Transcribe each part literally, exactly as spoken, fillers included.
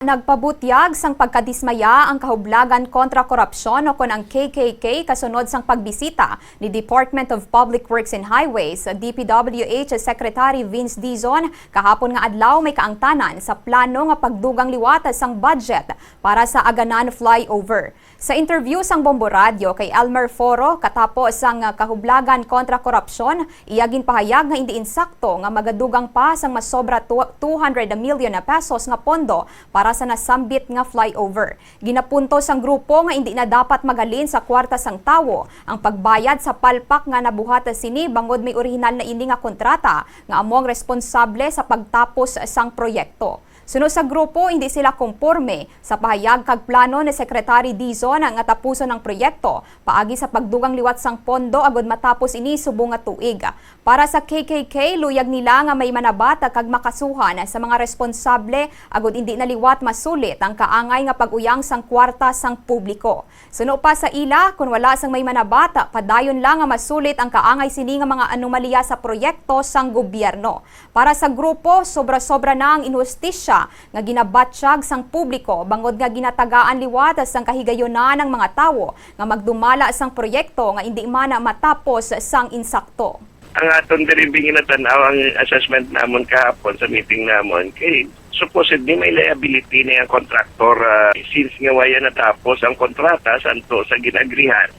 Nagpabutyag sang pagkadismaya ang Kahublagan kontra Korupsyon o kon ang K K K kasunod sang pagbisita ni Department of Public Works and Highways, D P W H Secretary Vince Dizon, kahapon nga adlaw may kaangtanan sa plano nga pagdugang liwat sang budget para sa Aganan Flyover. Sa interview sang Bombo Radyo kay Elmer Foro katapos sang Kahublagan kontra Korupsyon, iya ginpahayag nga indi insakto nga magadugang pa sang masobra tu-, two hundred million na pesos nga pondo para sa nasambit nga flyover. Ginapunto sang grupo nga indi na dapat maghalin sa kwarta sang tawo ang pagbayad sa palpak nga nabuhat sini bangod may orihinal na ini nga kontrata nga amo ang responsable sa pagtapos sang proyekto. Suno sa grupo, hindi sila komporme sa pahayag kag plano ni Secretary Dizon nga tapuson ang proyekto paagi sa pagdugang liwat sang pondo agud matapos ini subong nga tuig. Para sa K K K, luyag nila nga may manabat kag makasuhan sa mga responsable agud indi na liwat masulit ang kaangay nga pag-uyang sang kwarta sang publiko. Suno pa sa ila, kon wala sang may manabat, padayon lang nga masulit ang kaangay sini nga mga anomalya sa proyekto sang gobyerno. Para sa grupo, sobra-sobra na ang inhustisya nga ginabatyag sang publiko bangod nga ginatagaan liwat sang kahigayunan ang mga tawo nga magdumala sang proyekto nga indi man matapos sang insakto. Ang aton diri ginatan-aw ang assessment namon kahapon sa meeting namon kay supposedly may liability na yung contractor, ah, since nga wala natapos ang kontrata santo sa ginagrihan.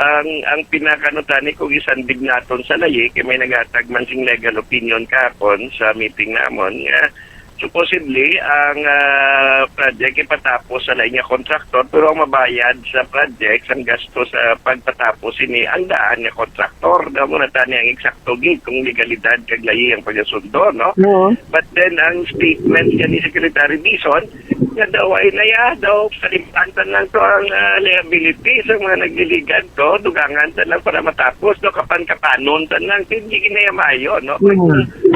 Ang, ang pinakaano tani kung isandig naton sa layi kay may naghatag man sing legal opinion kahapon sa meeting namon nga supposedly ang, ah, project ipatapos sa lain nga contractor pero ang mabayad sa project ang gasto sa pagpatapos ini ang daan nga contractor. Daw mo na tani ang eksakto gid kung legalidad kag layi ang pagasundo, no? Oo. But then ang statement niya ni Secretary Dizon nga daw ay naya daw palitan lang to ang, ah, liability sa mga nagliligad to, dugangan ta lang para matapos, no, kapan-kapanon ta lang, hindi ginaya maayo, no? Mm.